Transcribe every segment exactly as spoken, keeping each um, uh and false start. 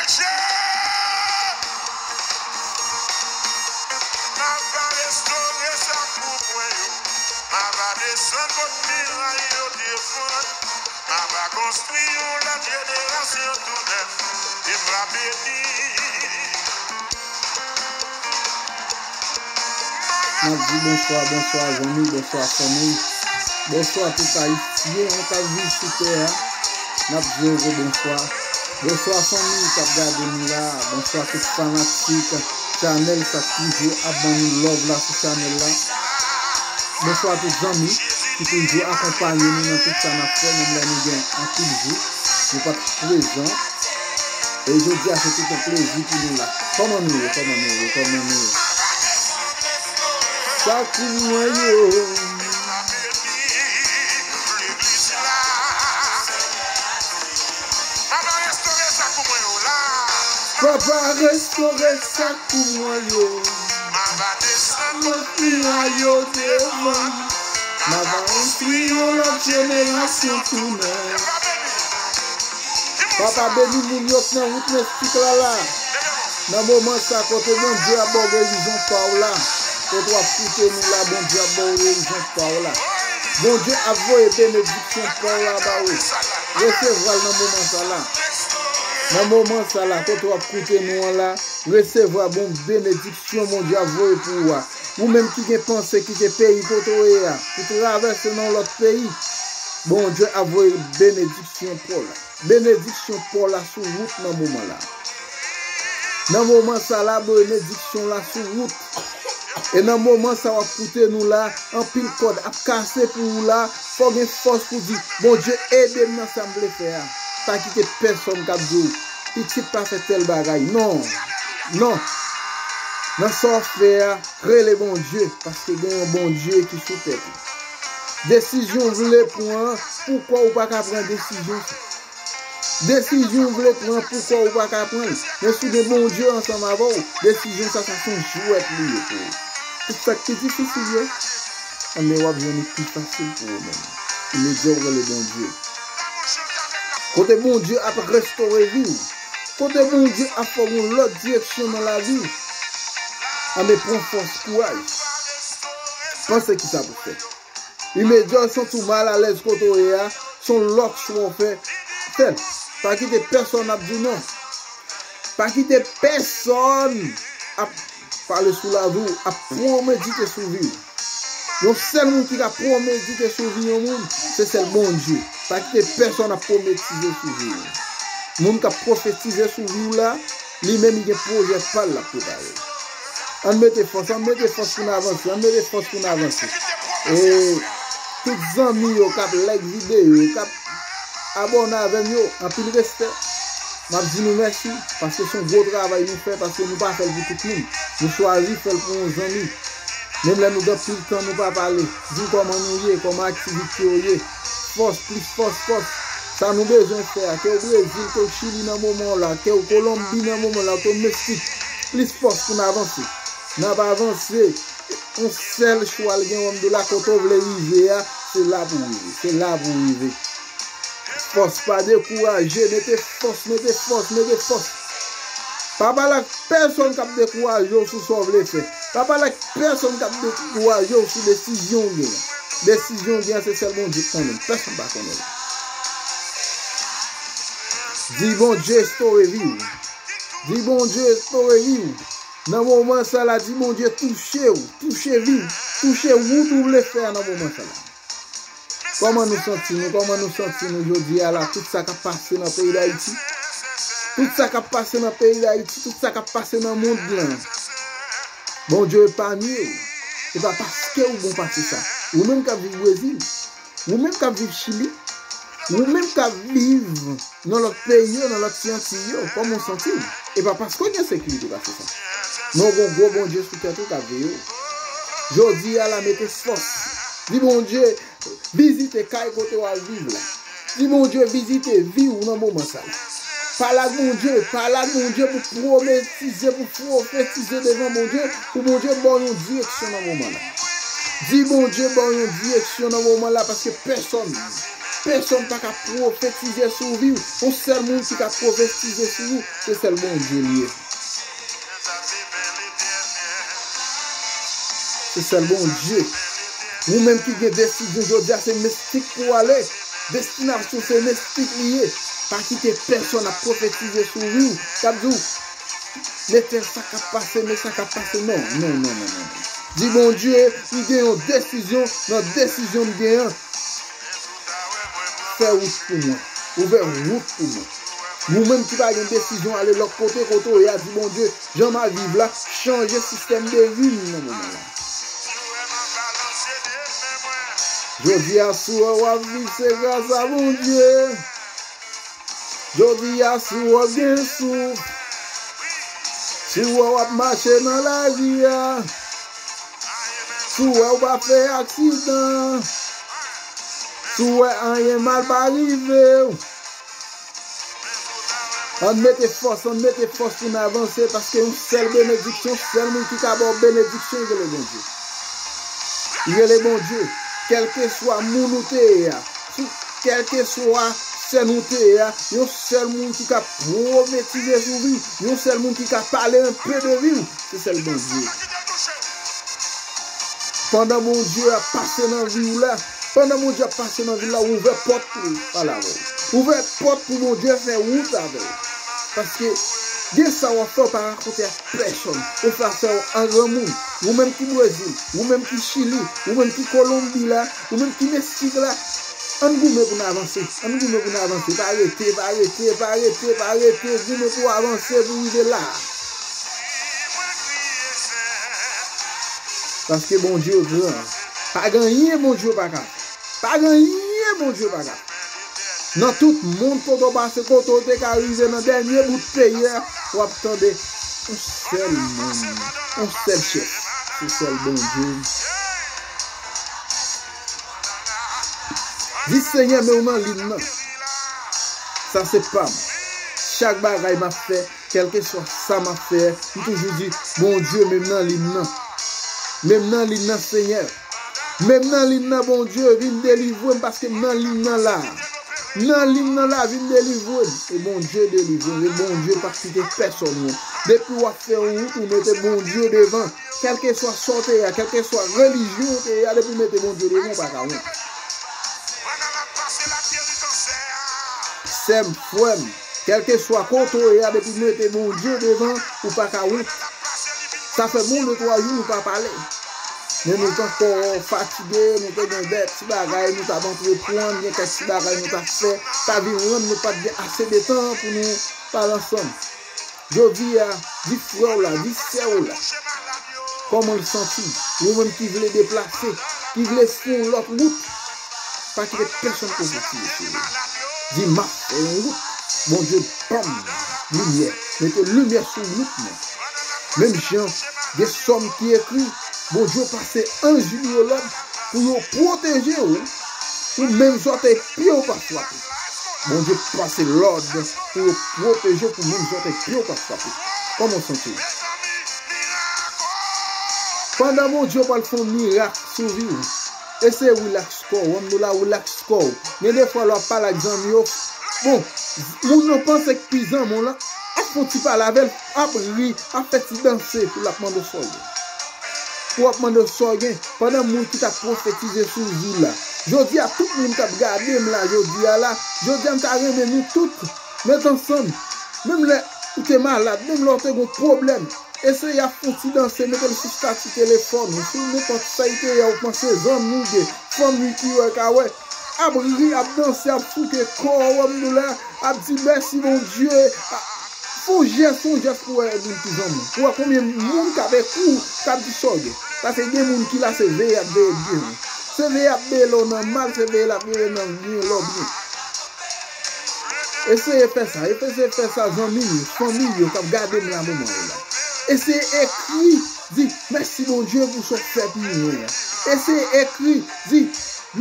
M ava restore sa pou mwen yo. M ava desann kot miray yo te vann. M ava konstwi yon lòt jenerasyon tou nèf. E m va beni. N ap di bonswa, bonswa zanmi, bonswa fanmi. Bonswa tout Ayisyen k ap viv sou tè a. N ap di yo gwo bonswa. Bonswa fanmi k ap gade nou la. Bonswa tout fanatik chanèl sa k toujou ap ban nou love la sou chanèl la. Bonswa tout zanmi ki toujou akonpanye nou nan tout sa n ap fè, menm lè nou gen anpil jou nou pa t prezan. E jodi a se tout yon plezi pou nou la. Kòman nou ye? Kòman nou ye? Kòman nou ye? Sa kou mwen yo. Papa restore sa kou mwen yo. Lòt miray yo devan. M ava konstwi yon lòt jenerasyon tou nèf. Papa beni moun yo k nan wout mistik la la. Nan moman sa kote Bondye ap ba w gerizon pa w la. Kote w ap koute nou la, Bondye ap ba w gerizon pa w la. Bondye ap voye benediksyon pa w la ba ou. Resevwa l nan moman sa la. Nan moman sa la, kote w ap koute nou an la, resevwa bon benediksyon Bondye ap voye pou ou a. Ou menm ki gen panse kite peyi kote w ye a, pou travèse nan lòt peyi, Bondye ap voye benediksyon pa w la. Benediksyon pa w la sou wout nan moman la. Nan moman sa la, benediksyon la sou wout. E nan moman sa w ap koute nou la, anpil kòd ap kase pou ou la, fò w gen fòs pou di, Bondye, ede m nan sa m vle fè a. Pa kite pèsonn k ap di w, pitit pa fè tèl bagay. Non, non. Nan sa w ap fè a, rele Bondye, paske gen yon Bondye ki sou tèt ou. Desizyon w vle pran an, poukwa ou pa ka pran desizyon sa? Desizyon w vle pran, poukwa ou pa ka pran l? Men si w gen Bondye ansanm avè w, desizyon sa, sa se yon jwèt li ye pou ou. Tout sa k pi difisil yo, anben w ap jwenn li pi fasil pou ou menm. Imedya w rele Bondye. Kote Bondye ap restore vi w. Kote Bondye ap fè w yon lòt direksyon nan lavi w. Anben pran fòs, kouraj. Panse kisa pou fè. Imedya w santi w malalèz kote w ye a, se yon lòt chwa w fè, fè l. Pa kite pèsonn ap di w non. Pa kite pèsonn ap pale sou lavi w, ap pwomedite sou vi w. Yon sèl moun ki ka pwomedite sou vi yon moun, se sèl Bondye. Pa kite pèsonn ap pwometize sou vi w. Moun k ap pwofetize sou vi w la, li menm li gen pwojè pa l l ap prepare. Ann mete fòs, ann mete fòs pou n avanse, ann mete fòs pou n avanse. E tout zanmi yo k ap like videyo, k ap abòne avè m yo, anpil respè. M ap di nou mèsi, paske se yon gwo travay nou fè, paske nou pa fè l pou tout moun. Nou chwazi fè l pou yon zanmi. Menm lè nou gen anpil tan nou pa pale, di m kòman nou ye, kòman aktivite yo ye. Fòs, plis fòs, fòs. Sa nou bezwen fè a, ke w Brezil, ke w Chili nan moman w la, ke w Kolonbi nan moman w la, ke w Meksik, plis fòs pou n avanse. N ap avanse. Yon sèl chwa l gen, wè m di w la, kote w vle rive a, se la pou w rive, se la pou w rive. Fòs, pa dekouraje, mete fòs, mete fòs, mete fòs. Pa pale ak pèsonn k ap dekouraje w sou sa w vle fè. Pa pale ak pèsonn k ap dekouraje w sou desizyon w gen an. Desizyon w gen an, se sèl Bondye k konnen l, pèsonn pa konnen l. Di Bondye restore vi w. Di Bondye restore vi w. Nan moman sa la, di Bondye touche w, touche vi w, touche wout ou vle fè a nan moman sa la. Kòman nou santi nou? Kòman nou santi nou jodi a la? Tout sa k ap pase nan peyi Dayiti. Tout sa k ap pase nan peyi Dayiti. Tout sa k ap pase nan mond lan. Bondye epanye w. Se pa paske ou bon pase sa. Ou menm k ap viv Brezil. Ou menm k ap viv Chili. Ou menm k ap viv nan lòt peyi yo, nan lòt ti Antiy yo, kòman w santi w? E pa paske w gen sekirite pase sa. Men w gen yon gwo Bondye sou tèt ou k ap veye w. Jodi a la, mete fòs. Di Bondye, vizite kay kote w ap viv la. Di Bondye, vizite vi w nan moman sa la. Pale ak Bondye, pale ak Bondye pou pwofetize, pou pwofetize devan Bondye, pou Bondye ba w yon direksyon nan moman la. Di Bondye ba w yon direksyon nan moman la, paske pèsonn pèsòn pa ka pwofetize sou vi w. Yon sèl moun ki ka pwofetize sou ou, se sèl Bondye li ye. Se sèl Bondye. Ou menm ki gen desizyon jodi a, se mistik pou w ale. Destinasyon se mistik li ye. Pa kite pèsòn ap pwofetize sou vi w, k ap di w, men sa k ap pase, men sa k ap pase. Non, non, non, non, non. Di, Bondye, m gen yon desizyon, nan desizyon m gen an, fè wout pou mwen. Ouvè wout pou mwen. Ou menm ki pa gen desizyon, ale lòt kote, kote w ye a, di, Bondye, jan m ap viv la, chanje sistèm de vi m nan moman la. Jodi a, si w wè w ap viv, se gras a Bondye. Jodi a, si w wè w gen souf, si w wè w ap mache nan lari a, si w wè w pa fè aksidan, si w wè anyen mal pa rive w, ann mete fòs, ann mete fòs pou n avanse, paske yon sèl benediksyon, sèl moun ki ka ba w benediksyon, rele Bondye. Rele Bondye. Kèlkeswa moun ou te ye a, sou, kèlkeswa sèn ou te ye a, yon sèl moun ki ka pwofetize sou vi, yon sèl moun ki ka pale enpe de vi w, se sèl Bondye. Pandan Bondye ap pase nan vi w la, pandan Bondye ap pase nan vi w la, ouvè pòt pou l pale avè w. Ouvè pòt pou Bondye fè wout avè w. Paske gen sa w ap fè, w pa rakonte ak pèsòn. Ou fè afè w an granmoun. Ou menm ki Brezil, ou menm ki Chili, ou menm ki Kolonbi la, ou menm ki Meksik la, ann goumen pou n avanse. Ann goumen pou n avanse. Pa rete, pa rete, pa rete, pa rete. Goumen pou w avanse, pou w rive la. Paske Bondye gran. Pa gen anyen Bondye pa ka fè. Pa gen anyen Bondye pa ka fè. Nan tout mond kote w pase, kote w te ka rive nan dènye bout peyi a, w ap tande yon sèl moun, yon sèl chèf. Se sèl Bondye. Di, Senyè, men w nan liy nan. Sa se pa m. Chak bagay m ap fè, kèlkeswa sa m ap fè, m toujou di, Bondye, men m nan liy nan. Men m nan liy nan, Senyè. Men m nan liy nan, Bondye, vin delivre m, paske m nan liy nan la. M nan liy nan la, vin delivre m. E Bondye delivre m. E Bondye pa kite pèsòn non. Depi w ap fè yon wout, ou mete Bondye devan. Kèlkeswa sa w te ye a, kèlkeswa relijyon w te ye a, depi w mete Bondye devan, ou pa ka wont. Sè m, frè m, kèlkeswa kote w ye a, depi w mete Bondye devan, ou pa ka wont. Sa fè bon de twa jou nou pa pale. Men nou t ankò fatige, nou te gen de ti bagay nou t ap antreprann, gen kèk ti bagay nou t ap fè, sa vin rann nou pa t gen ase de tan pou nou pale ansanm. Jodi a, di frè w la, di sè w la, kòman l santi, ou menm ki vle deplase, ki vle fè yon lòt wout, pa kite pèsonn pwofetize sou ou. Di, m ap fè yon wout, Bondye ban m limyè, mete limyè sou wout mwen. Menm jan gen sòm ki ekri, Bondye pase anj li yo lòd pou yo pwoteje w, pou menm zòtèy pye w pa frape. Bondye pase lòd pou yo pwoteje w, pou menm zòtèy pye w pa frape. Kòman w santi w? Pandan Bondye pral fè yon mirak sou vi w, eseye relax kò w, ann nou la relax kò w. Gen de fwa lè w ap pale ak zanmi yo, bon, moun nan panse k pi zanmi w lan, ap fè yon ti pale avè l, ap ri, ap fè ti danse pou l ap mande w sa w gen. Pou w ap mande w sa w gen, pandan moun ki t ap pwofetize sou ou la. Jodi a, tout moun k ap gade m la jodi a la, jodi a m ta renmen nou tout met ansanm. Menm lè ou te malad, menm lè w te gon pwoblèm, eseye ap fè yon ti danse, mete l sou stati telefòn ou, sou nenpòt sa l te ye a, ou panse zanmi w gen, fanmi ki wè ka wè, ap ri, ap danse, ap souke kò w, ann nou la, ap di mèsi Bondye, a, fè yon jès, yon jès pou wè moun ki zanmi w. Pou wè konbyen moun k ap ekri w, k ap di sa w gen. Paske gen moun ki la se veye y ap veye byen. Se veye y ap veye lè w nan mal, se veye l ap veye nan byen lè w byen. Eseye fè sa, eseye fè sa zanmi yo, fanmi yo k ap gade m la moman yo la. Eseye ekri, di, mèsi Bondye pou sa w fè pou mwen an. Eseye ekri, di,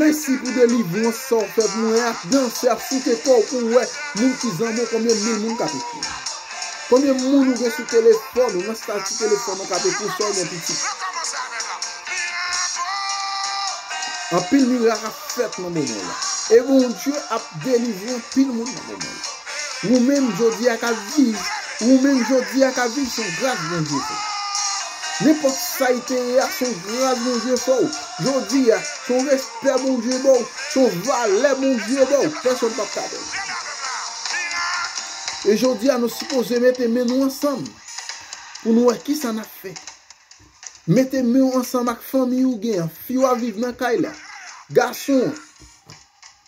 mèsi pou delivrans sa w fè pou mwen an. Ap danse, ap souke kò w pou w wè moun ki zanmi w, konbyen mil moun k ap ekri w. Konbyen moun ou gen sou telefòn ou, nan stati telefòn ou k ap ekri w sa w gen pitit. Anpil mirak ap fèt nan moman w la. E Bondye ap delivre anpil moun nan moman yo. Ou menm jodi a k ap viv, ou menm jodi a k ap viv, se yon gras Bondye fè. Nenpòt sa y te ye a, se yon gras Bondye fè w. Jodi a, se yon respè Bondye ba w, se yon valè Bondye ba w. Pèsonn p ap ka ba w. E jodi a, nou sipoze mete men nou ansanm pou nou wè kisa n ap fè. Mete men w ansanm ak fanmi ou gen an, fi w ap viv nan kay la, gason an,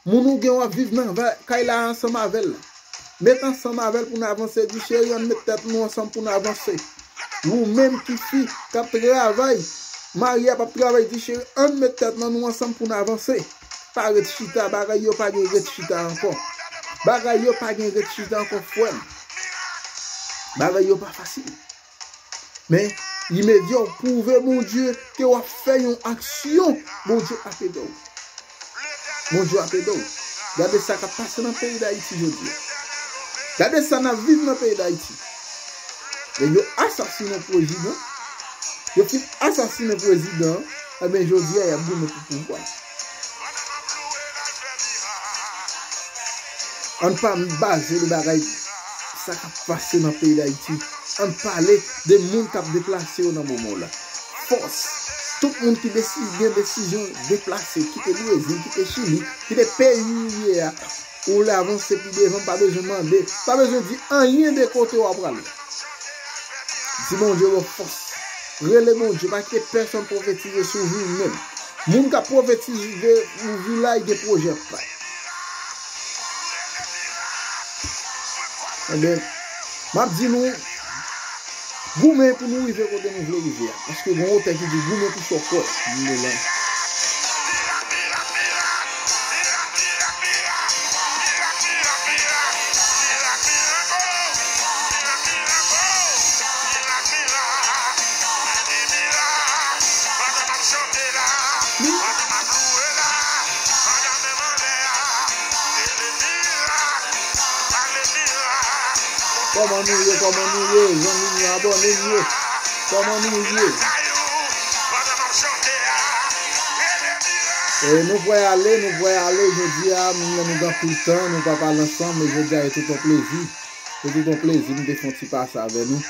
moun ou gen w ap viv nan va- kay la ansanm avè l la. Met ansanm avè l pou n avanse, di cheri, ann met tèt nou ansanm pou n avanse. Ou menm ki fi k ap travay, mari a p ap travay, di cheri, ann met tèt nan nou ansanm pou n avanse. Pa ret chita, bagay yo pa gen ret chita ankò. Bagay yo pa gen ret chita ankò, frè m. Bagay yo pa fasil. Men, imedya w pwouve Bondye ke w ap fè yon aksyon, Bondye ap ede w. Bondye ap ede w. Gade sa k ap pase nan peyi Dayiti jodi a. Gade sa n ap viv nan peyi Dayiti. Nèg yo asasinen prezidan. Yo fin asasinen prezidan an. Ebyen, jodi a, y ap goumen pou pouvwa. Ann pa baze de bagay sa k ap pase nan peyi Dayiti. Ann pale de moun k ap deplase yo nan moman w la. Fòs. Tout moun ki desi- gen desizyon deplase, kite Brezil, kite Chili, kite peyi ou ye a. Ou vle avanse pi devan, pa bezwen mande, pa bezwen di anyen de kote w ap prale. Di Bondye ba w fòs. Rele Bondye, pa kite pèsonn pwofetize sou vi w menm. Moun k ap pwofetize sou vi w la, li gen pwojè pa l. Ebyen, m ap di nou, goumen pou nou rive kote nou vle rive a. Paske gen yon otè ki di goumen pou sa w kwè. Nou la. Kòman nou ye, kòman nou ye, zanmi m yo, abòne m yo? Kòman nou ye? E nou prè ale, nou prè ale jodi a, menm lè nou gen anpil tan, nou pa pale ansanm, men jodi a, se tout yon plezi. Se tout yon plezi, m te fè yon ti pase avè nou.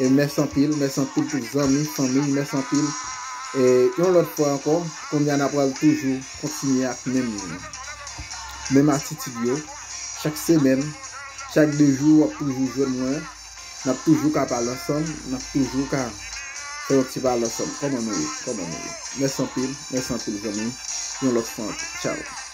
E mèsi anpil, mèsi anpil tout zanmi, fanmi, mèsi anpil. E yon lòt fwa ankò, kounye a n ap pral toujou kontinye ak menm, menm atitid yo. Chak semèn, chak de jou, w ap toujou jwenn mwen. N ap toujou ka pale ansanm, n ap toujou ka fè yon ti pale ansanm. Kòman nou ye? Kòman nou ye? Mèsi anpil, mèsi anpil zanmi. Yon lòt fwa ankò. Tchaw.